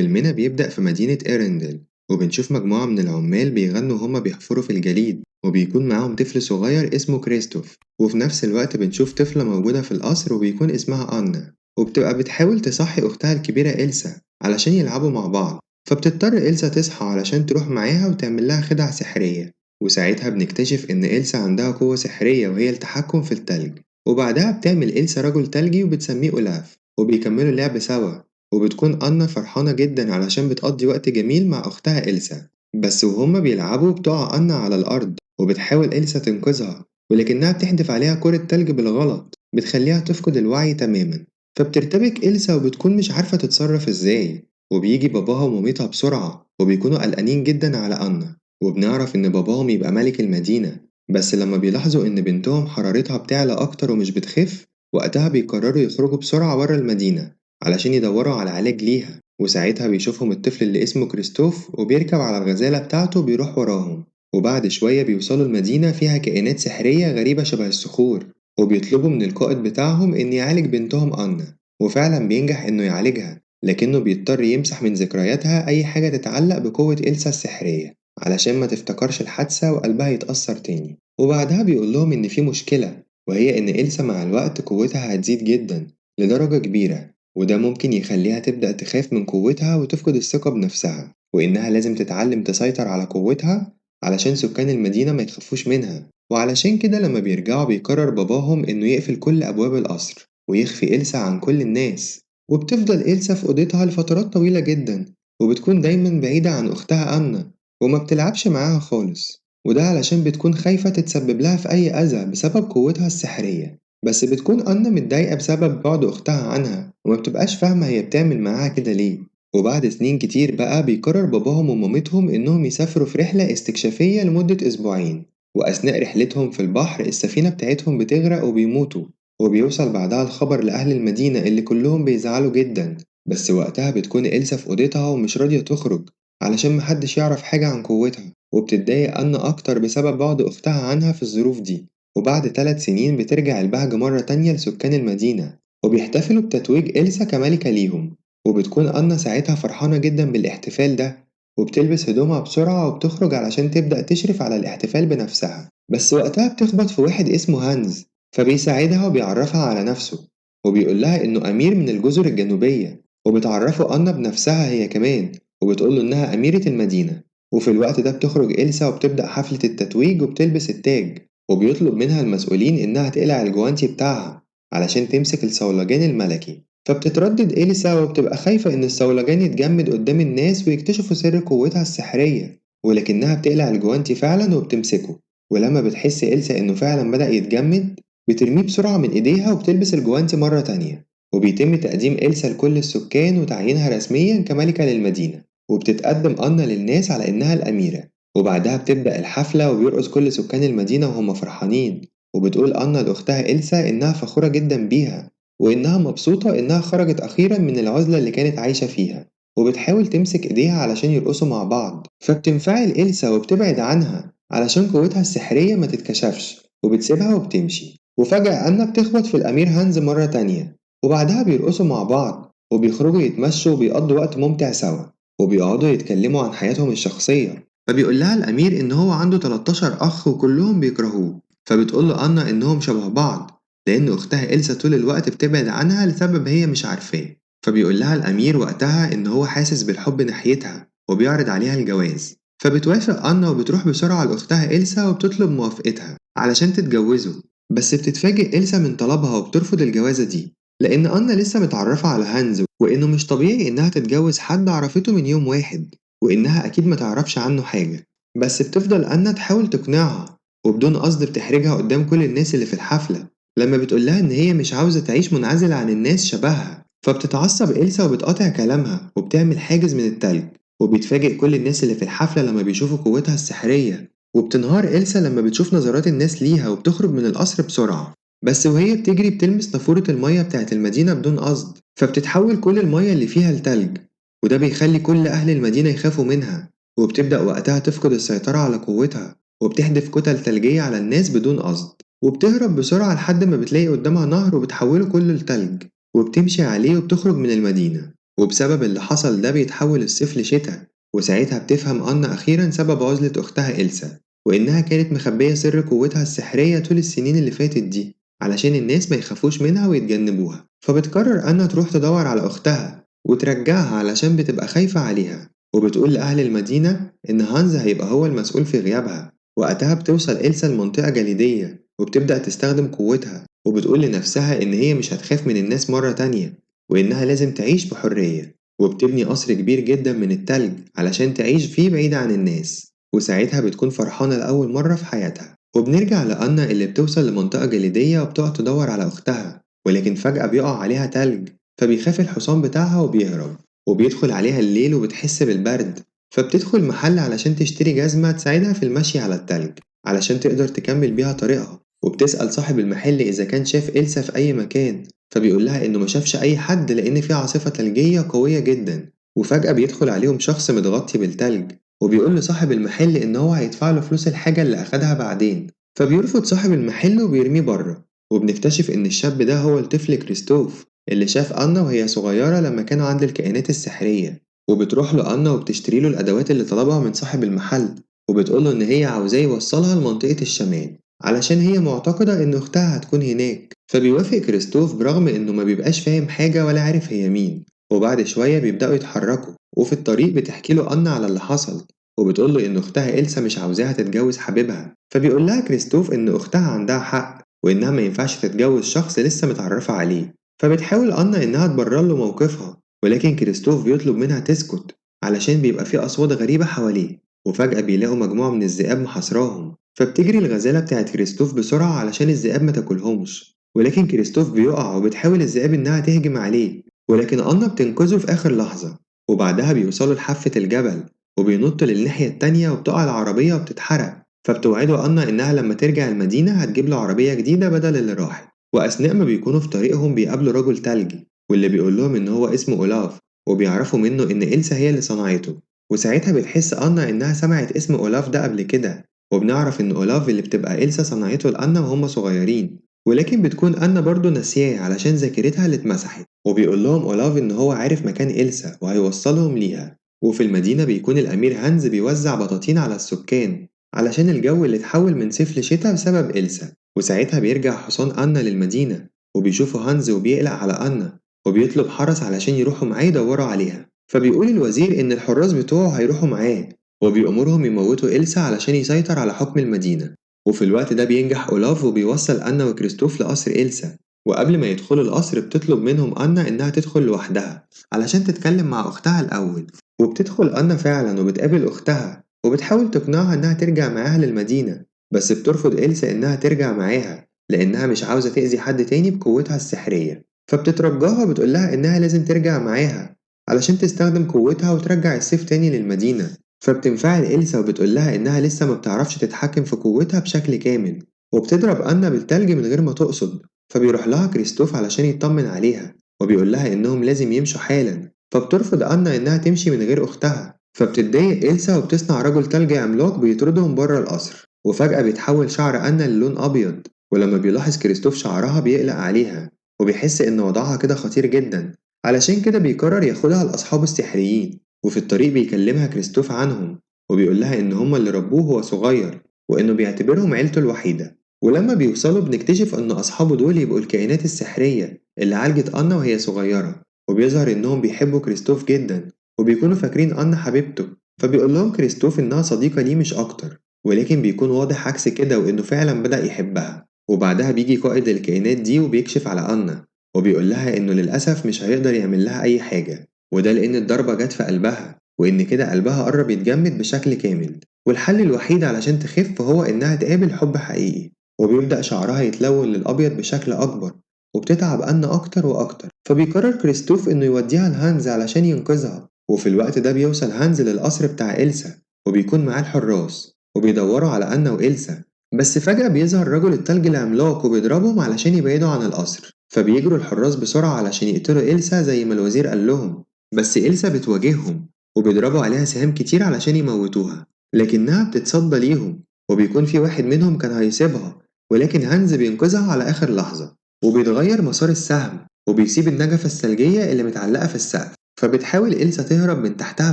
فيلمنا بيبدأ في مدينة إيرندل، وبنشوف مجموعة من العمال بيغنوا وهما بيحفروا في الجليد، وبيكون معاهم طفل صغير اسمه كريستوف. وفي نفس الوقت بنشوف طفلة موجودة في القصر وبيكون اسمها أنا، وبتبقى بتحاول تصحي أختها الكبيرة إلسا علشان يلعبوا مع بعض. فبتضطر إلسا تصحى علشان تروح معاها وتعمل لها خدع سحرية، وساعتها بنكتشف إن إلسا عندها قوة سحرية وهي التحكم في التلج. وبعدها بتعمل إلسا رجل تلجي وبتسميه أولاف، وبيكملوا اللعب سوا. وبتكون أنا فرحانة جدا علشان بتقضي وقت جميل مع أختها إلسا. بس وهما بيلعبوا بتقع أنا على الأرض، وبتحاول إلسا تنقذها، ولكنها بتحدف عليها كرة تلج بالغلط بتخليها تفقد الوعي تماما. فبترتبك إلسا وبتكون مش عارفة تتصرف إزاي، وبيجي باباها ومامتها بسرعة وبيكونوا قلقانين جدا على أنا. وبنعرف إن باباهم يبقى ملك المدينة، بس لما بيلاحظوا إن بنتهم حرارتها بتعلى أكتر ومش بتخف، وقتها بيقرروا يخرجوا بسرعة برا المدينة علشان يدوروا على علاج ليها. وساعتها بيشوفهم الطفل اللي اسمه كريستوف وبيركب على الغزالة بتاعته وبيروح وراهم. وبعد شوية بيوصلوا المدينة فيها كائنات سحرية غريبة شبه الصخور، وبيطلبوا من القائد بتاعهم إن يعالج بنتهم أنا، وفعلا بينجح إنه يعالجها، لكنه بيضطر يمسح من ذكرياتها أي حاجة تتعلق بقوة إلسا السحرية علشان ما تفتكرش الحادثة وقلبها يتأثر تاني. وبعدها بيقول لهم إن في مشكلة، وهي إن إلسا مع الوقت قوتها هتزيد جدا لدرجة كبيرة، وده ممكن يخليها تبدأ تخاف من قوتها وتفقد الثقة بنفسها، وإنها لازم تتعلم تسيطر على قوتها علشان سكان المدينة ما يخافوش منها. وعلشان كده لما بيرجعوا بيقرر باباهم إنه يقفل كل أبواب القصر ويخفي إلسا عن كل الناس. وبتفضل إلسا في أوضتها لفترات طويلة جدا، وبتكون دايما بعيدة عن أختها أنا وما بتلعبش معاها خالص، وده علشان بتكون خايفة تتسبب لها في أي أذى بسبب قوتها السحرية. بس بتكون أنا متضايقة بسبب بعد أختها عنها وما بتبقاش فاهمة هي بتعمل معاها كده ليه. وبعد سنين كتير بقى بيقرر باباهم ومامتهم إنهم يسافروا في رحلة استكشافية لمدة أسبوعين، وأثناء رحلتهم في البحر السفينة بتاعتهم بتغرق وبيموتوا. وبيوصل بعدها الخبر لأهل المدينة اللي كلهم بيزعلوا جدا، بس وقتها بتكون إلسا في أوضتها ومش راضية تخرج علشان محدش يعرف حاجة عن قوتها، وبتتضايق أنا أكتر بسبب بعد أختها عنها في الظروف دي. وبعد 3 سنين بترجع البهجة مرة تانية لسكان المدينة، وبيحتفلوا بتتويج إلسا كملكة ليهم. وبتكون أنا ساعتها فرحانة جدا بالاحتفال ده، وبتلبس هدومها بسرعة وبتخرج علشان تبدأ تشرف على الاحتفال بنفسها. بس وقتها بتخبط في واحد اسمه هانز، فبيساعدها وبيعرفها على نفسه، وبيقول لها إنه أمير من الجزر الجنوبية. وبتعرفه أنا بنفسها هي كمان، وبتقول له إنها أميرة المدينة. وفي الوقت ده بتخرج إلسا وبتبدأ حفلة التتويج وبتلبس التاج، وبيطلب منها المسؤولين إنها تقلع الجوانتي بتاعها علشان تمسك الصولجان الملكي. فبتتردد إلسا وبتبقى خايفة إن الصولجان يتجمد قدام الناس ويكتشفوا سر قوتها السحرية، ولكنها بتقلع الجوانتي فعلا وبتمسكه. ولما بتحس إلسا إنه فعلا بدأ يتجمد بترميه بسرعة من إيديها وبتلبس الجوانتي مرة تانية. وبيتم تقديم إلسا لكل السكان وتعيينها رسميا كملكة للمدينة، وبتتقدم أنا للناس على إنها الأميرة. وبعدها بتبدأ الحفلة وبيرقص كل سكان المدينة وهم فرحانين. وبتقول أنا لأختها إلسا إنها فخورة جدا بيها، وإنها مبسوطة إنها خرجت أخيرا من العزلة اللي كانت عايشة فيها، وبتحاول تمسك إيديها علشان يرقصوا مع بعض. فبتنفعل إلسا وبتبعد عنها علشان قوتها السحرية ما تتكشفش، وبتسيبها وبتمشي. وفجأة أنا بتخبط في الأمير هانز مرة تانية، وبعدها بيرقصوا مع بعض وبيخرجوا يتمشوا وبيقضوا وقت ممتع سوا، وبيقعدوا يتكلموا عن حياتهم الشخصية. فبيقول لها الأمير إن هو عنده 13 أخ وكلهم بيكرهوه، فبتقول له أنا إنهم شبه بعض لأن أختها إلسا طول الوقت بتبعد عنها لسبب هي مش عارفاه. فبيقول لها الأمير وقتها إن هو حاسس بالحب ناحيتها وبيعرض عليها الجواز. فبتوافق أنا وبتروح بسرعة لأختها إلسا وبتطلب موافقتها علشان تتجوزه. بس بتتفاجئ إلسا من طلبها وبترفض الجوازة دي، لأن أنا لسه متعرفة على هانز، وإنه مش طبيعي إنها تتجوز حد عرفته من يوم واحد، وإنها أكيد ما تعرفش عنه حاجة. بس بتفضل أنا تحاول تقنعها، وبدون قصد بتحرجها قدام كل الناس اللي في الحفلة لما بتقولها إن هي مش عاوزة تعيش منعزلة عن الناس شبهها. فبتتعصب إلسا وبتقاطع كلامها وبتعمل حاجز من التلج، وبيتفاجئ كل الناس اللي في الحفلة لما بيشوفوا قوتها السحرية. وبتنهار إلسا لما بتشوف نظرات الناس ليها وبتخرج من القصر بسرعة. بس وهي بتجري بتلمس نافورة المية بتاعت المدينة بدون قصد، فبتتحول كل المية اللي فيها لتلج، وده بيخلي كل أهل المدينة يخافوا منها. وبتبدأ وقتها تفقد السيطرة على قوتها وبتحدف كتل تلجية على الناس بدون قصد، وبتهرب بسرعة لحد ما بتلاقي قدامها نهر وبتحوله كله لتلج، وبتمشي عليه وبتخرج من المدينة. وبسبب اللي حصل ده بيتحول الصيف لشتاء. وساعتها بتفهم أنا أخيرا سبب عزلة أختها إلسا، وإنها كانت مخبية سر قوتها السحرية طول السنين اللي فاتت دي علشان الناس ما يخافوش منها ويتجنبوها. فبتقرر أنا تروح تدور على أختها وترجعها علشان بتبقى خايفة عليها، وبتقول لأهل المدينة إن هانز هيبقى هو المسؤول في غيابها. وقتها بتوصل إلسا لمنطقة جليدية وبتبدأ تستخدم قوتها، وبتقول لنفسها إن هي مش هتخاف من الناس مرة تانية، وإنها لازم تعيش بحرية، وبتبني قصر كبير جدا من التلج علشان تعيش فيه بعيد عن الناس. وساعتها بتكون فرحانة لأول مرة في حياتها. وبنرجع لأنا اللي بتوصل لمنطقة جليدية وبتقعد تدور على أختها، ولكن فجأة بيقع عليها تلج، فبيخاف الحصان بتاعها وبيهرب. وبيدخل عليها الليل وبتحس بالبرد، فبتدخل محل علشان تشتري جزمة تساعدها في المشي على التلج علشان تقدر تكمل بيها طريقها. وبتسأل صاحب المحل إذا كان شاف إلسا في أي مكان، فبيقول لها إنه ما شافش أي حد لأن في عاصفة ثلجية قوية جدا. وفجأة بيدخل عليهم شخص متغطي بالتلج، وبيقول لصاحب المحل إن هو هيدفع له فلوس الحاجة اللي أخدها بعدين، فبيرفض صاحب المحل وبيرميه بره. وبنكتشف إن الشاب ده هو الطفل كريستوف اللي شاف أنا وهي صغيرة لما كانوا عند الكائنات السحرية. وبتروح له أنا وبتشتري له الأدوات اللي طلبها من صاحب المحل، وبتقول له إن هي عاوزاه يوصلها لمنطقة الشمال علشان هي معتقدة إن أختها هتكون هناك. فبيوافق كريستوف برغم إنه ما بيبقاش فاهم حاجة ولا عارف هي مين. وبعد شوية بيبدأوا يتحركوا، وفي الطريق بتحكي له أنا على اللي حصل، وبتقول له إن أختها إلسا مش عاوزاها تتجوز حبيبها. فبيقول لها كريستوف إن أختها عندها حق، وإنها ما ينفعش تتجوز شخص لسه متعرفة عليه. فبتحاول أنا إنها تبرر له موقفها، ولكن كريستوف بيطلب منها تسكت علشان بيبقى في أصوات غريبة حواليه. وفجأة بيلاقوا مجموعة من الذئاب محاصراهم، فبتجري الغزالة بتاعت كريستوف بسرعة علشان الذئاب ما تاكلهمش، ولكن كريستوف بيقع وبتحاول الذئاب إنها تهجم عليه، ولكن أنا بتنقذه في آخر لحظة. وبعدها بيوصلوا لحافة الجبل وبينطوا للناحية التانية وبتقع العربية وبتتحرق. فبتوعده أنا إنها لما ترجع المدينة هتجيب له عربية جديدة بدل اللي راحت. وأثناء ما بيكونوا في طريقهم بيقابلوا رجل تلجي، واللي بيقول لهم إن هو اسمه أولاف، وبيعرفوا منه إن إلسا هي اللي صنعته. وساعتها بتحس أنا إنها سمعت اسم أولاف ده قبل كده، وبنعرف إن أولاف اللي بتبقى إلسا صنعته لأنا وهم صغيرين، ولكن بتكون أنا برضو ناسياه علشان ذاكرتها اللي اتمسحت. وبيقول لهم أولاف إن هو عارف مكان إلسا وهيوصلهم ليها. وفي المدينة بيكون الأمير هانز بيوزع بطاطين على السكان علشان الجو اللي اتحول من صيف لشتا بسبب إلسا. وساعتها بيرجع حصان أنا للمدينة، وبيشوفوا هانز وبيقلق على أنا، وبيطلب حرس علشان يروحوا معاه يدوروا عليها. فبيقول الوزير إن الحراس بتوعه هيروحوا معاه، وبيأمرهم يموتوا إلسا علشان يسيطر على حكم المدينة. وفي الوقت ده بينجح أولاف وبيوصل أنا وكريستوف لقصر إلسا. وقبل ما يدخلوا القصر بتطلب منهم أنا إنها تدخل لوحدها علشان تتكلم مع أختها الأول. وبتدخل أنا فعلا وبتقابل أختها، وبتحاول تقنعها إنها ترجع معاها للمدينة، بس بترفض إلسا إنها ترجع معاها لأنها مش عاوزة تأذي حد تاني بقوتها السحرية. فبتترجاها وبتقول لها إنها لازم ترجع معاها علشان تستخدم قوتها وترجع السيف تاني للمدينة. فبتنفعل إلسا وبتقول لها إنها لسه ما بتعرفش تتحكم في قوتها بشكل كامل، وبتضرب أنا بالتلج من غير ما تقصد. فبيروح لها كريستوف علشان يطمن عليها، وبيقول لها إنهم لازم يمشوا حالا. فبترفض أنا إنها تمشي من غير أختها، فبتتضايق إلسا وبتصنع رجل تلج عملاق بيطردهم بره القصر. وفجأة بيتحول شعر أنا للون أبيض، ولما بيلاحظ كريستوف شعرها بيقلق عليها وبيحس إن وضعها كده خطير جدا، علشان كده بيقرر ياخدها لأصحابه السحريين. وفي الطريق بيكلمها كريستوف عنهم، وبيقول لها إن هما اللي ربوه وهو صغير، وإنه بيعتبرهم عيلته الوحيدة. ولما بيوصلوا بنكتشف إن أصحابه دول يبقوا الكائنات السحرية اللي عالجت أنا وهي صغيرة، وبيظهر إنهم بيحبوا كريستوف جدا وبيكونوا فاكرين أنا حبيبته. فبيقول لهم كريستوف إنها صديقة ليه مش أكتر، ولكن بيكون واضح عكس كده وإنه فعلا بدأ يحبها. وبعدها بيجي قائد الكائنات دي وبيكشف على أنا، وبيقول لها إنه للأسف مش هيقدر يعمل لها أي حاجة، وده لأن الضربة جت في قلبها، وإن كده قلبها قرب يتجمد بشكل كامل، والحل الوحيد علشان تخف هو إنها تقابل حب حقيقي. وبيبدأ شعرها يتلون للأبيض بشكل أكبر، وبتتعب أنا أكتر وأكتر. فبيقرر كريستوف إنه يوديها لهانز علشان ينقذها. وفي الوقت ده بيوصل هانز للقصر بتاع إلسا، وبيكون معاه الحراس وبيدوروا على أنا وإلسا، بس فجأة بيظهر رجل التلج العملاق وبيضربهم علشان يبعدوا عن القصر. فبيجروا الحراس بسرعة علشان يقتلوا إلسا زي ما الوزير قال لهم، بس إلسا بتواجههم وبيضربوا عليها سهام كتير علشان يموتوها، لكنها بتتصدى ليهم، وبيكون في واحد منهم كان هيصيبها، ولكن هانز بينقذها على آخر لحظة، وبيتغير مسار السهم وبيسيب النجفة الثلجية اللي متعلقة في السقف. فبتحاول إلسا تهرب من تحتها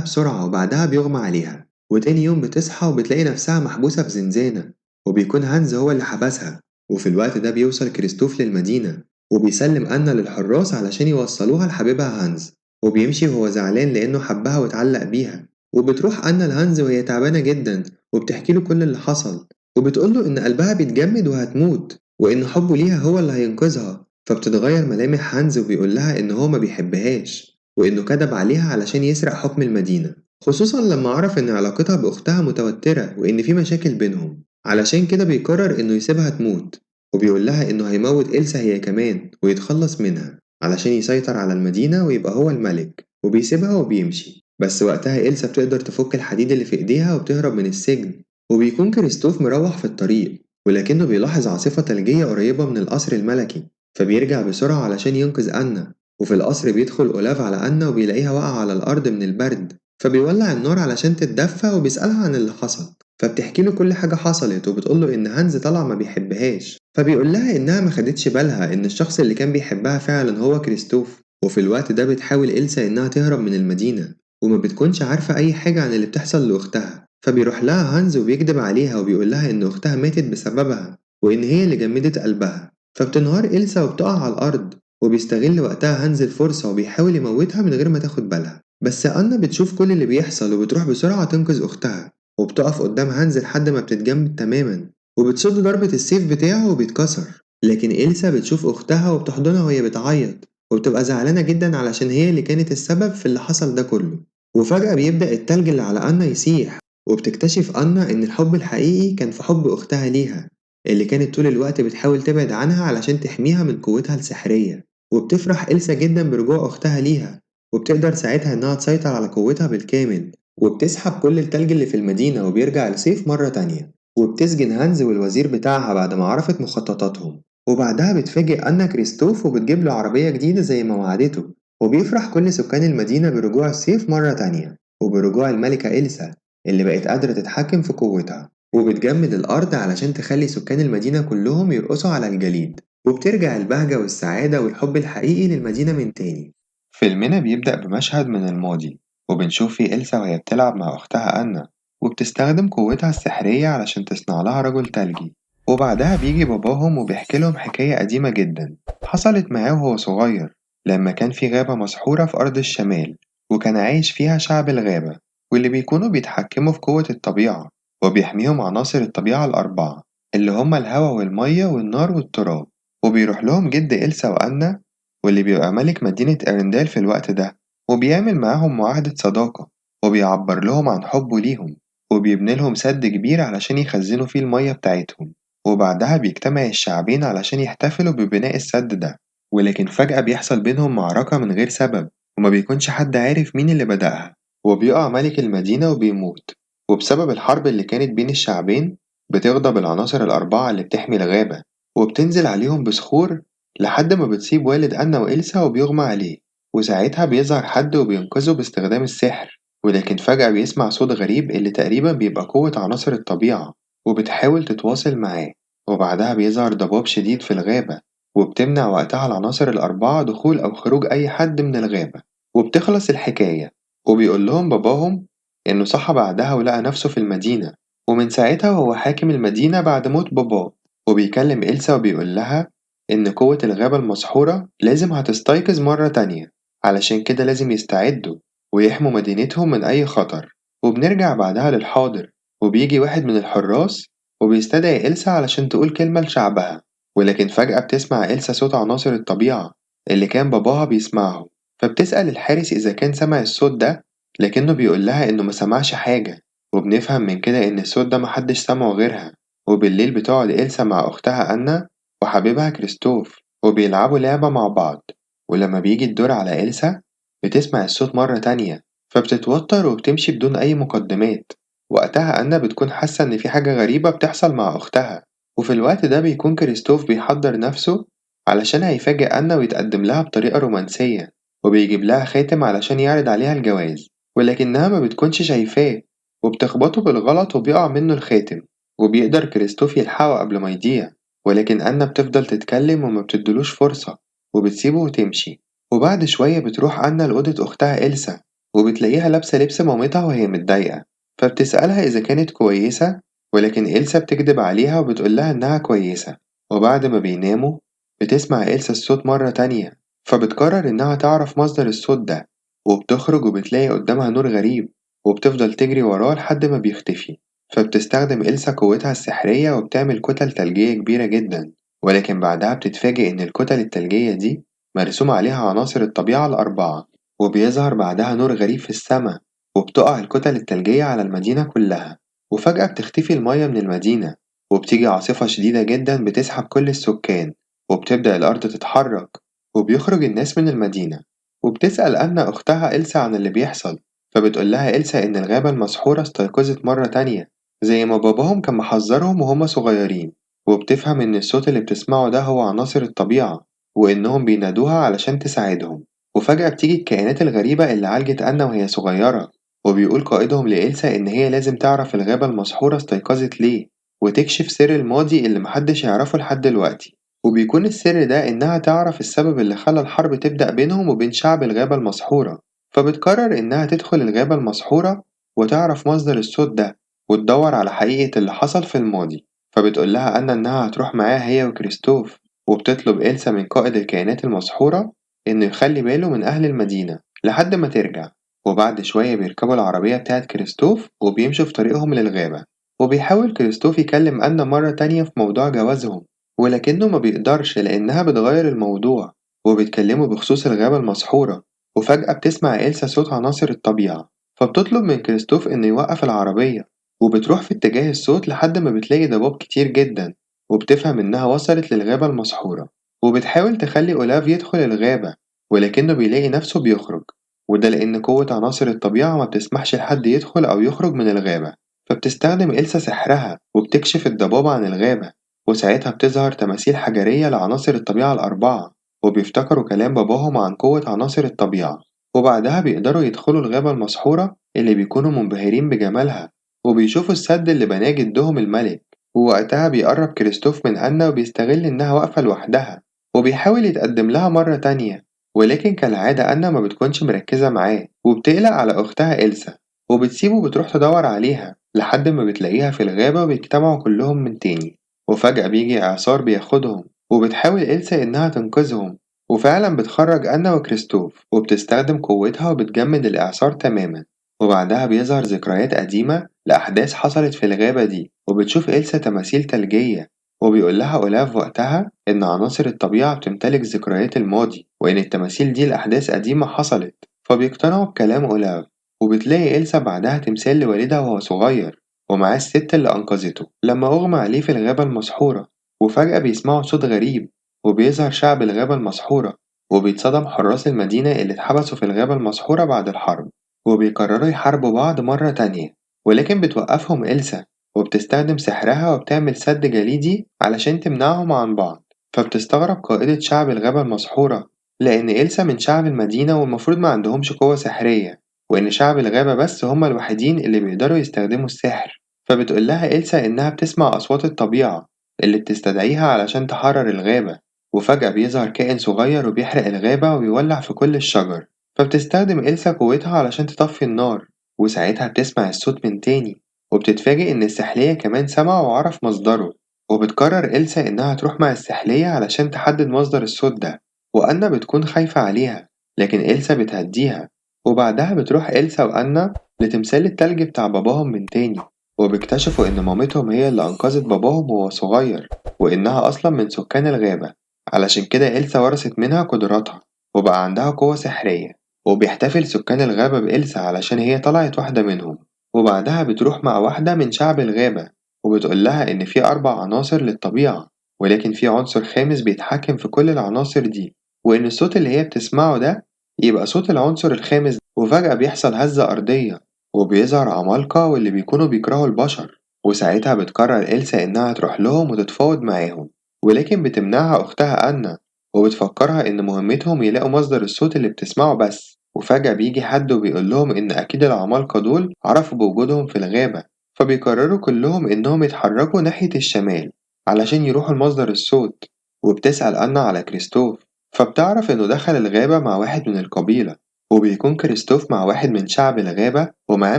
بسرعة وبعدها بيغمى عليها. وتاني يوم بتصحى وبتلاقي نفسها محبوسة في زنزانة، وبيكون هانز هو اللي حبسها. وفي الوقت ده بيوصل كريستوف للمدينة وبيسلم أنا للحراس علشان يوصلوها لحبيبها هانز، وبيمشي وهو زعلان لأنه حبها واتعلق بيها. وبتروح أنا لهانز وهي تعبانة جدا وبتحكي له كل اللي حصل، وبتقول له إن قلبها بيتجمد وهتموت وإن حبه ليها هو اللي هينقذها. فبتتغير ملامح هانز وبيقول لها إن هو ما بيحبهاش وإنه كدب عليها علشان يسرق حكم المدينة، خصوصا لما عرف إن علاقتها بأختها متوترة وإن في مشاكل بينهم، علشان كده بيقرر إنه يسيبها تموت، وبيقول لها إنه هيموت إلسا هي كمان ويتخلص منها علشان يسيطر على المدينة ويبقى هو الملك، وبيسيبها وبيمشي. بس وقتها إلسا بتقدر تفك الحديد اللي في إيديها وبتهرب من السجن. وبيكون كريستوف مروح في الطريق، ولكنه بيلاحظ عاصفة ثلجية قريبة من القصر الملكي، فبيرجع بسرعة علشان ينقذ أنا. وفي القصر بيدخل أولاف على أنا وبيلاقيها واقعة على الأرض من البرد، فبيولع النار علشان تتدفى وبيسألها عن اللي حصل، فبتحكي له كل حاجة حصلت وبتقول له إن هانز طلع ما بيحبهاش، فبيقول لها إنها ما خدتش بالها إن الشخص اللي كان بيحبها فعلا هو كريستوف. وفي الوقت ده بتحاول إلسا إنها تهرب من المدينة وما بتكونش عارفة أي حاجة عن اللي بتحصل لأختها، فبيروح لها هانز وبيكدب عليها وبيقول لها إن أختها ماتت بسببها وإن هي اللي جمدت قلبها. فبتنهار إلسا وبتقع على الأرض، وبيستغل وقتها هانز الفرصة وبيحاول يموتها من غير ما تاخد بالها. بس أنا بتشوف كل اللي بيحصل وبتروح بسرعة تنقذ أختها، وبتقف قدام هانز لحد ما بتتجمد تماما وبتصد ضربة السيف بتاعه وبيتكسر. لكن إلسا بتشوف أختها وبتحضنها وهي بتعيط وبتبقى زعلانة جدا علشان هي اللي كانت السبب في اللي حصل ده كله. وفجأة بيبدأ التلج اللي على أنا يسيح، وبتكتشف أنا إن الحب الحقيقي كان في حب أختها ليها اللي كانت طول الوقت بتحاول تبعد عنها علشان تحميها من قوتها السحرية. وبتفرح إلسا جدا برجوع أختها ليها، وبتقدر ساعتها إنها تسيطر على قوتها بالكامل، وبتسحب كل التلج اللي في المدينة وبيرجع الصيف مرة تانية. وبتسجن هانز والوزير بتاعها بعد ما عرفت مخططاتهم. وبعدها بتفاجئ أنا كريستوف وبتجيب له عربية جديدة زي ما وعدته، وبيفرح كل سكان المدينة برجوع الصيف مرة تانية وبرجوع الملكة إلسا اللي بقت قادرة تتحكم في قوتها، وبتجمد الأرض علشان تخلي سكان المدينة كلهم يرقصوا على الجليد، وبترجع البهجة والسعادة والحب الحقيقي للمدينة من تاني. فيلمنا بيبدأ بمشهد من الماضي، وبنشوف فيه إلسا وهي بتلعب مع أختها أنا، وبتستخدم قوتها السحرية علشان تصنع لها رجل تلجي. وبعدها بيجي باباهم وبيحكي لهم حكاية قديمة جدا حصلت معاه وهو صغير، لما كان في غابة مسحورة في أرض الشمال، وكان عايش فيها شعب الغابة واللي بيكونوا بيتحكموا في قوة الطبيعة، وبيحميهم عناصر الطبيعة الأربعة اللي هما الهواء والمية والنار والتراب. وبيروح لهم جد إلسا وأنا واللي بيبقى ملك مدينة إرندال في الوقت ده، وبيعمل معاهم معاهدة صداقة وبيعبر لهم عن حبه ليهم، وبيبني لهم سد كبير علشان يخزنوا فيه المية بتاعتهم. وبعدها بيجتمع الشعبين علشان يحتفلوا ببناء السد ده، ولكن فجأة بيحصل بينهم معركة من غير سبب وما بيكونش حد عارف مين اللي بدأها، وبيقع ملك المدينة وبيموت. وبسبب الحرب اللي كانت بين الشعبين بتغضب العناصر الأربعة اللي بتحمي الغابة، وبتنزل عليهم بصخور لحد ما بتصيب والد أنا وإلسا وبيغمى عليه. وساعتها بيظهر حد وبينقذه باستخدام السحر، ولكن فجأة بيسمع صوت غريب اللي تقريبا بيبقى قوة عناصر الطبيعة وبتحاول تتواصل معاه. وبعدها بيظهر ضباب شديد في الغابة، وبتمنع وقتها العناصر الأربعة دخول أو خروج أي حد من الغابة. وبتخلص الحكاية، وبيقول لهم باباهم إنه صحى بعدها ولقى نفسه في المدينة، ومن ساعتها وهو حاكم المدينة بعد موت باباه. وبيكلم إلسا وبيقول لها إن قوة الغابة المسحورة لازم هتستيقظ مرة تانية، علشان كده لازم يستعدوا ويحموا مدينتهم من أي خطر. وبنرجع بعدها للحاضر، وبيجي واحد من الحراس وبيستدعي إلسا علشان تقول كلمة لشعبها، ولكن فجأة بتسمع إلسا صوت عناصر الطبيعة اللي كان باباها بيسمعه، فبتسأل الحارس إذا كان سمع الصوت ده، لكنه بيقول لها إنه ما سمعش حاجة. وبنفهم من كده إن الصوت ده محدش سمعه غيرها. وبالليل بتقعد إلسا مع أختها أنا وحبيبها كريستوف وبيلعبوا لعبة مع بعض، ولما بيجي الدور على إلسا بتسمع الصوت مرة تانية، فبتتوتر وبتمشي بدون أي مقدمات. وقتها أنا بتكون حاسة إن في حاجة غريبة بتحصل مع أختها. وفي الوقت ده بيكون كريستوف بيحضر نفسه علشان هيفاجئ أنا ويتقدم لها بطريقة رومانسية، وبيجيب لها خاتم علشان يعرض عليها الجواز، ولكنها ما بتكونش شايفاه وبتخبطه بالغلط وبيقع منه الخاتم، وبيقدر كريستوف يلحقه قبل ما يضيع، ولكن أنا بتفضل تتكلم وما بتدلوش فرصة وبتسيبه وتمشي. وبعد شوية بتروح أنا لأوضة أختها إلسا، وبتلاقيها لابسة لبس مامتها وهي متضايقة، فبتسألها إذا كانت كويسة، ولكن إلسا بتكدب عليها وبتقولها إنها كويسة. وبعد ما بيناموا بتسمع إلسا الصوت مرة تانية، فبتقرر إنها تعرف مصدر الصوت ده، وبتخرج وبتلاقي قدامها نور غريب، وبتفضل تجري وراه لحد ما بيختفي. فبتستخدم إلسا قوتها السحرية وبتعمل كتل تلجية كبيرة جدا، ولكن بعدها بتتفاجئ إن الكتل التلجية دي مرسوم عليها عناصر الطبيعة الأربعة، وبيظهر بعدها نور غريب في السماء، وبتقع الكتل التلجية على المدينة كلها. وفجأة بتختفي المية من المدينة، وبتيجي عاصفة شديدة جدا بتسحب كل السكان، وبتبدأ الأرض تتحرك، وبيخرج الناس من المدينة. وبتسأل أنا أختها إلسا عن اللي بيحصل، فبتقول لها إلسا إن الغابة المسحورة استيقظت مرة تانية زي ما باباهم كان محذرهم وهما صغيرين، وبتفهم إن الصوت اللي بتسمعه ده هو عناصر الطبيعة، وإنهم بينادوها علشان تساعدهم. وفجأة بتيجي الكائنات الغريبة اللي عالجت أنا وهي صغيرة، وبيقول قائدهم لإلسا إن هي لازم تعرف الغابة المسحورة استيقظت ليه، وتكشف سر الماضي اللي محدش يعرفه لحد دلوقتي. وبيكون السر ده إنها تعرف السبب اللي خلى الحرب تبدأ بينهم وبين شعب الغابة المسحورة. فبتقرر إنها تدخل الغابة المسحورة وتعرف مصدر الصوت ده، وتدور على حقيقة اللي حصل في الماضي. فبتقول لها أنا إنها هتروح معاها هي وكريستوف، وبتطلب إلسا من قائد الكائنات المسحورة إنه يخلي باله من أهل المدينة لحد ما ترجع. وبعد شوية بيركبوا العربية بتاعت كريستوف وبيمشوا في طريقهم للغابة. وبيحاول كريستوف يكلم أنا مرة تانية في موضوع جوازهم، ولكنه ما بيقدرش لأنها بتغير الموضوع، وبيتكلموا بخصوص الغابة المسحورة. وفجأة بتسمع إلسا صوت عناصر الطبيعة، فبتطلب من كريستوف إنه يوقف العربية، وبتروح في اتجاه الصوت لحد ما بتلاقي ضباب كتير جدا، وبتفهم إنها وصلت للغابة المسحورة. وبتحاول تخلي أولاف يدخل الغابة، ولكنه بيلاقي نفسه بيخرج، وده لأن قوة عناصر الطبيعة ما بتسمحش لحد يدخل أو يخرج من الغابة. فبتستخدم إلسا سحرها وبتكشف الضباب عن الغابة، وساعتها بتظهر تماثيل حجرية لعناصر الطبيعة الأربعة، وبيفتكروا كلام باباهم عن قوة عناصر الطبيعة. وبعدها بيقدروا يدخلوا الغابة المسحورة اللي بيكونوا منبهرين بجمالها، وبيشوفوا السد اللي بناه جدهم الملك. ووقتها بيقرب كريستوف من أنا وبيستغل إنها واقفة لوحدها، وبيحاول يتقدم لها مرة تانية، ولكن كالعادة أنا ما بتكونش مركزة معاه، وبتقلق على أختها إلسا، وبتسيبه وبتروح تدور عليها لحد ما بتلاقيها في الغابة، وبيجتمعوا كلهم من تاني. وفجأة بيجي إعصار بياخدهم، وبتحاول إلسا إنها تنقذهم، وفعلا بتخرج أنا وكريستوف، وبتستخدم قوتها وبتجمد الإعصار تماما. وبعدها بيظهر ذكريات قديمة لأحداث حصلت في الغابة دي، وبتشوف إلسا تماثيل تلجية، وبيقول لها أولاف وقتها إن عناصر الطبيعة بتمتلك ذكريات الماضي، وإن التماثيل دي لأحداث قديمة حصلت. فبيقتنعوا بكلام أولاف، وبتلاقي إلسا بعدها تمثال لوالدها وهو صغير، ومعاه الست اللي أنقذته لما أغمى عليه في الغابة المسحورة. وفجأة بيسمعوا صوت غريب، وبيظهر شعب الغابة المسحورة، وبيتصدم حراس المدينة اللي اتحبسوا في الغابة المسحورة بعد الحرب، وبيقرروا يحاربوا بعض مرة تانية، ولكن بتوقفهم إلسا، وبتستخدم سحرها وبتعمل سد جليدي علشان تمنعهم عن بعض. فبتستغرب قائدة شعب الغابة المسحورة لأن إلسا من شعب المدينة والمفروض ما عندهمش قوة سحرية، وإن شعب الغابة بس هما الوحيدين اللي بيقدروا يستخدموا السحر. فبتقول لها إلسا إنها بتسمع أصوات الطبيعة اللي بتستدعيها علشان تحرر الغابة. وفجأة بيظهر كائن صغير وبيحرق الغابة وبيولع في كل الشجر، فبتستخدم إلسا قوتها علشان تطفي النار، وساعتها بتسمع الصوت من تاني، وبتتفاجئ إن السحلية كمان سمع وعرف مصدره. وبتقرر إلسا إنها تروح مع السحلية علشان تحدد مصدر الصوت ده، وأنا بتكون خايفة عليها، لكن إلسا بتهديها. وبعدها بتروح إلسا وأنا لتمثال التلج بتاع باباهم من تاني، وبيكتشفوا إن مامتهم هي اللي أنقذت باباهم وهو صغير، وإنها أصلا من سكان الغابة، علشان كده إلسا ورثت منها قدراتها وبقى عندها قوة سحرية. وبيحتفل سكان الغابة بإلسا علشان هي طلعت واحدة منهم. وبعدها بتروح مع واحدة من شعب الغابة، وبتقول لها إن في 4 عناصر للطبيعة، ولكن في عنصر خامس بيتحكم في كل العناصر دي، وإن الصوت اللي هي بتسمعه ده يبقى صوت العنصر الخامس. وفجأة بيحصل هزة أرضية، وبيظهر عمالقة واللي بيكونوا بيكرهوا البشر. وساعتها بتقرر إلسا إنها تروح لهم وتتفاوض معاهم، ولكن بتمنعها أختها أنا، وبتفكرها إن مهمتهم يلاقوا مصدر الصوت اللي بتسمعه بس. وفجأة بيجي حد وبيقول لهم إن أكيد العمالقة دول عرفوا بوجودهم في الغابة، فبيقرروا كلهم إنهم يتحركوا ناحية الشمال علشان يروحوا لمصدر الصوت. وبتسأل أنا على كريستوف، فبتعرف إنه دخل الغابة مع واحد من القبيلة، وبيكون كريستوف مع واحد من شعب الغابة ومعاه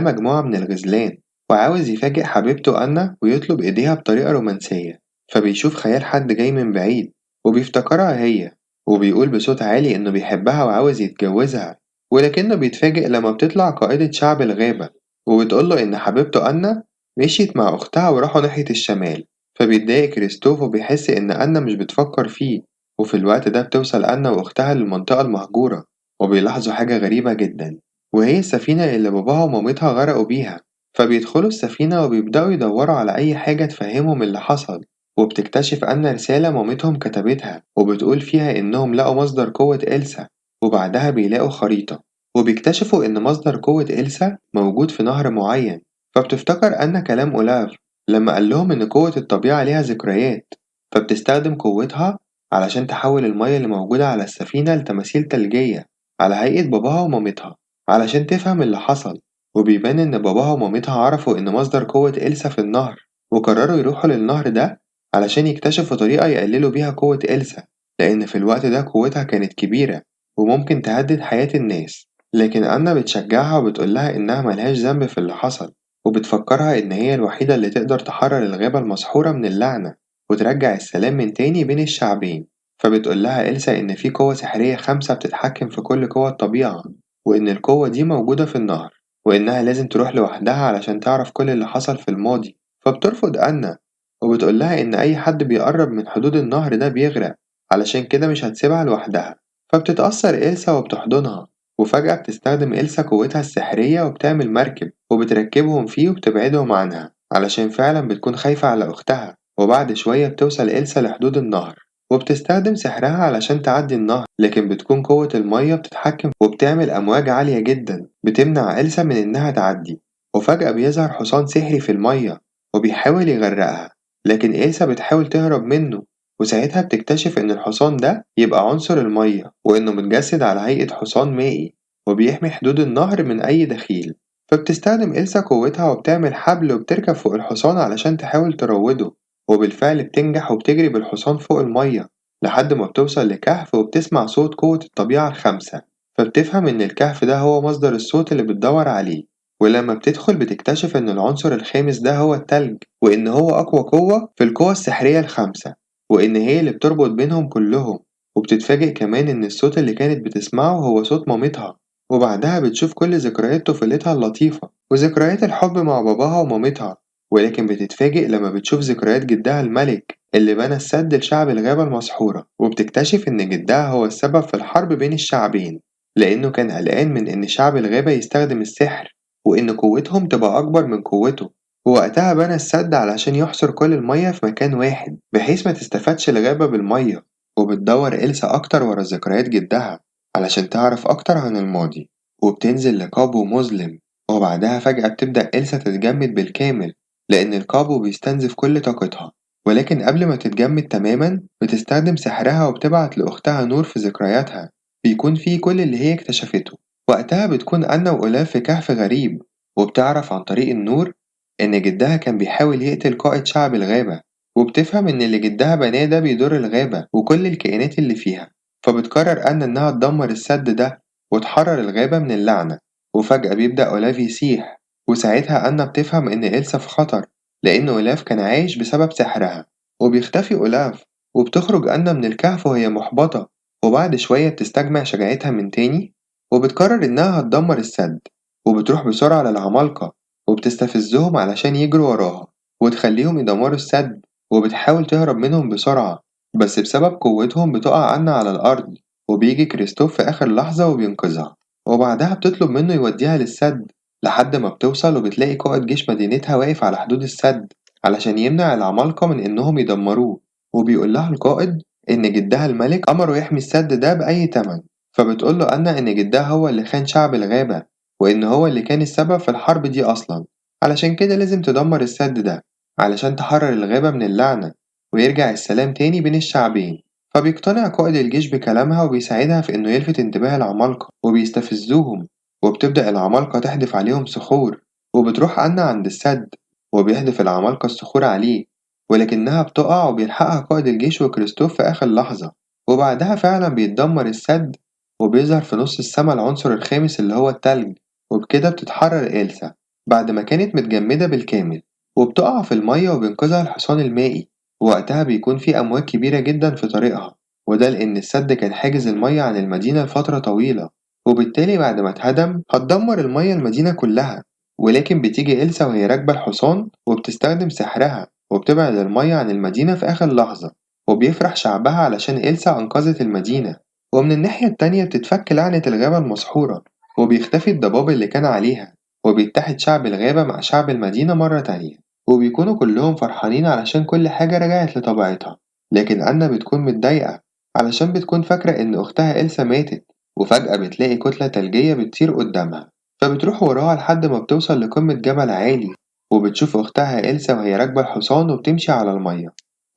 مجموعة من الغزلان، وعاوز يفاجئ حبيبته أنا ويطلب إيديها بطريقة رومانسية. فبيشوف خيال حد جاي من بعيد وبيفتكرها هي، وبيقول بصوت عالي إنه بيحبها وعاوز يتجوزها، ولكنه بيتفاجئ لما بتطلع قائدة شعب الغابة وبتقوله إن حبيبته أنا مشيت مع أختها وراحوا ناحية الشمال. فبيتضايق كريستوف وبيحس إن أنا مش بتفكر فيه. وفي الوقت ده بتوصل أنا وأختها للمنطقة المهجورة، وبيلاحظوا حاجة غريبة جدا، وهي السفينة اللي باباها ومامتها غرقوا بيها. فبيدخلوا السفينة وبيبدأوا يدوروا على أي حاجة تفهمهم اللي حصل، وبتكتشف أن رسالة مامتهم كتبتها وبتقول فيها إنهم لقوا مصدر قوة إلسا. وبعدها بيلاقوا خريطة وبيكتشفوا إن مصدر قوة إلسا موجود في نهر معين. فبتفتكر أن كلام أولاف لما قال لهم إن قوة الطبيعة ليها ذكريات، فبتستخدم قوتها علشان تحول المية اللي موجودة على السفينة لتماثيل تلجية على هيئة باباها ومامتها علشان تفهم اللي حصل. وبيبان إن باباها ومامتها عرفوا إن مصدر قوة إلسا في النهر، وقرروا يروحوا للنهر ده علشان يكتشفوا طريقة يقللوا بيها قوة إلسا، لأن في الوقت ده قوتها كانت كبيرة وممكن تهدد حياة الناس. لكن أنا بتشجعها وبتقولها إنها ملهاش ذنب في اللي حصل، وبتفكرها إن هي الوحيدة اللي تقدر تحرر الغابة المسحورة من اللعنة وترجع السلام من تاني بين الشعبين. فبتقولها إلسا إن في قوة سحرية 5 بتتحكم في كل قوى الطبيعة، وإن القوة دي موجودة في النهر، وإنها لازم تروح لوحدها علشان تعرف كل اللي حصل في الماضي. فبترفض أنا وبتقولها إن أي حد بيقرب من حدود النهر ده بيغرق، علشان كده مش هتسيبها لوحدها. فبتتأثر إلسا وبتحضنها، وفجأة بتستخدم إلسا قوتها السحرية وبتعمل مركب وبتركبهم فيه وبتبعدهم عنها علشان فعلا بتكون خايفة على أختها. وبعد شوية بتوصل إلسا لحدود النهر وبتستخدم سحرها علشان تعدي النهر، لكن بتكون قوة المية بتتحكم وبتعمل أمواج عالية جدا بتمنع إلسا من إنها تعدي. وفجأة بيظهر حصان سحري في المية وبيحاول يغرقها، لكن إلسا بتحاول تهرب منه، وساعتها بتكتشف إن الحصان ده يبقى عنصر المية وإنه متجسد على هيئة حصان مائي وبيحمي حدود النهر من أي دخيل. فبتستخدم إلسا قوتها وبتعمل حبل وبتركب فوق الحصان علشان تحاول تروده، وبالفعل بتنجح وبتجري بالحصان فوق المية لحد ما بتوصل لكهف وبتسمع صوت قوة الطبيعة 5. فبتفهم إن الكهف ده هو مصدر الصوت اللي بتدور عليه. ولما بتدخل بتكتشف إن العنصر الخامس ده هو التلج، وإن هو أقوى قوة في القوى السحرية 5، وإن هي اللي بتربط بينهم كلهم. وبتتفاجئ كمان إن الصوت اللي كانت بتسمعه هو صوت مامتها. وبعدها بتشوف كل ذكريات طفولتها اللطيفة وذكريات الحب مع باباها ومامتها، ولكن بتتفاجئ لما بتشوف ذكريات جدها الملك اللي بنى السد لشعب الغابة المسحورة. وبتكتشف إن جدها هو السبب في الحرب بين الشعبين، لأنه كان قلقان من إن شعب الغابة يستخدم السحر وإن قوتهم تبقى أكبر من قوته. ووقتها بنى السد علشان يحصر كل المية في مكان واحد بحيث ما تستفادش الغابة بالمية. وبتدور إلسا أكتر ورا ذكريات جدها علشان تعرف أكتر عن الماضي، وبتنزل لقابو مظلم. وبعدها فجأة بتبدأ إلسا تتجمد بالكامل لأن القابو بيستنزف كل طاقتها، ولكن قبل ما تتجمد تماما بتستخدم سحرها وبتبعت لأختها نور في ذكرياتها بيكون فيه كل اللي هي اكتشفته. وقتها بتكون أنا وأولاف في كهف غريب، وبتعرف عن طريق النور إن جدها كان بيحاول يقتل قائد شعب الغابة، وبتفهم إن اللي جدها بناه ده بيضر الغابة وكل الكائنات اللي فيها. فبتقرر أنا إنها تدمر السد ده وتحرر الغابة من اللعنة. وفجأة بيبدأ أولاف يسيح، وساعتها أنا بتفهم إن إلسا في خطر لأن أولاف كان عايش بسبب سحرها. وبيختفي أولاف، وبتخرج أنا من الكهف وهي محبطة. وبعد شوية بتستجمع شجاعتها من تاني وبتقرر إنها هتدمر السد، وبتروح بسرعة للعمالقة وبتستفزهم علشان يجروا وراها وتخليهم يدمروا السد. وبتحاول تهرب منهم بسرعة، بس بسبب قوتهم بتقع أنا على الأرض، وبيجي كريستوف في آخر لحظة وبينقذها. وبعدها بتطلب منه يوديها للسد لحد ما بتوصل وبتلاقي قائد جيش مدينتها واقف على حدود السد علشان يمنع العمالقة من إنهم يدمروه. وبيقول لها القائد إن جدها الملك أمره يحمي السد ده بأي تمن. فبتقول له أنا إن جدها هو اللي خان شعب الغابة وإن هو اللي كان السبب في الحرب دي أصلا، علشان كده لازم تدمر السد ده علشان تحرر الغابة من اللعنة ويرجع السلام تاني بين الشعبين. فبيقتنع قائد الجيش بكلامها وبيساعدها في إنه يلفت انتباه العمالقة وبيستفزوهم، وبتبدأ العمالقة تحدف عليهم صخور. وبتروح أنا عند السد وبيحدف العمالقة الصخور عليه، ولكنها بتقع وبيلحقها قائد الجيش وكريستوف في آخر لحظة. وبعدها فعلا بيتدمر السد وبيظهر في نص السما العنصر الخامس اللي هو التلج، وبكده بتتحرر إلسا بعد ما كانت متجمدة بالكامل، وبتقع في المية وبينقذها الحصان المائي. ووقتها بيكون في أمواج كبيرة جدا في طريقها، وده لأن السد كان حاجز المية عن المدينة لفترة طويلة، وبالتالي بعد ما اتهدم هتدمر المية المدينة كلها. ولكن بتيجي إلسا وهي راكبة الحصان وبتستخدم سحرها وبتبعد المية عن المدينة في آخر لحظة، وبيفرح شعبها علشان إلسا أنقذت المدينة. ومن الناحية التانية بتتفك لعنة الغابة المسحورة وبيختفي الضباب اللي كان عليها، وبيتحد شعب الغابة مع شعب المدينة مرة تانية، وبيكونوا كلهم فرحانين علشان كل حاجة رجعت لطبيعتها. لكن أنا بتكون متضايقة علشان بتكون فاكرة إن أختها إلسا ماتت، وفجأة بتلاقي كتلة تلجية بتطير قدامها، فبتروح وراها لحد ما بتوصل لقمة جبل عالي، وبتشوف أختها إلسا وهي راكبة الحصان وبتمشي على المية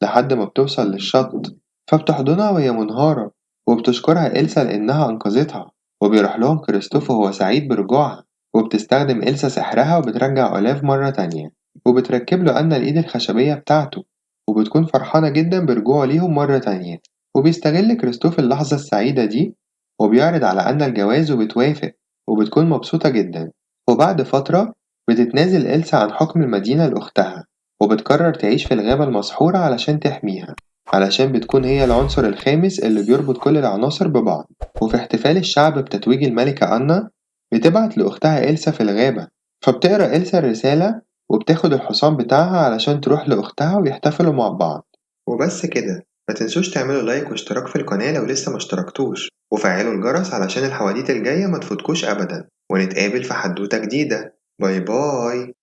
لحد ما بتوصل للشط، فبتحضنها وهي منهارة وبتشكرها إلسا لأنها أنقذتها. وبيروح لهم كريستوف وهو سعيد برجوعها، وبتستخدم إلسا سحرها وبترجع أولاف مرة تانية، وبتركب له أنا الإيد الخشبية بتاعته، وبتكون فرحانة جدا برجوعه ليهم مرة تانية. وبيستغل كريستوف اللحظة السعيدة دي وبيعرض على أنا الجواز وبتوافق، وبتكون مبسوطة جدا. وبعد فترة بتتنازل إلسا عن حكم المدينة لأختها، وبتقرر تعيش في الغابة المسحورة علشان تحميها، علشان بتكون هي العنصر الخامس اللي بيربط كل العناصر ببعض. وفي احتفال الشعب بتتويج الملكة أنا بتبعت لأختها إلسا في الغابة، فبتقرأ إلسا الرسالة وبتاخد الحصان بتاعها علشان تروح لأختها ويحتفلوا مع بعض. وبس كده، ما تنسوش تعملوا لايك واشتراك في القناة لو لسه ما اشتركتوش، وفعلوا الجرس علشان الحواديت الجاية ما تفوتكوش أبدا، ونتقابل في حدوتة جديدة. bye bye.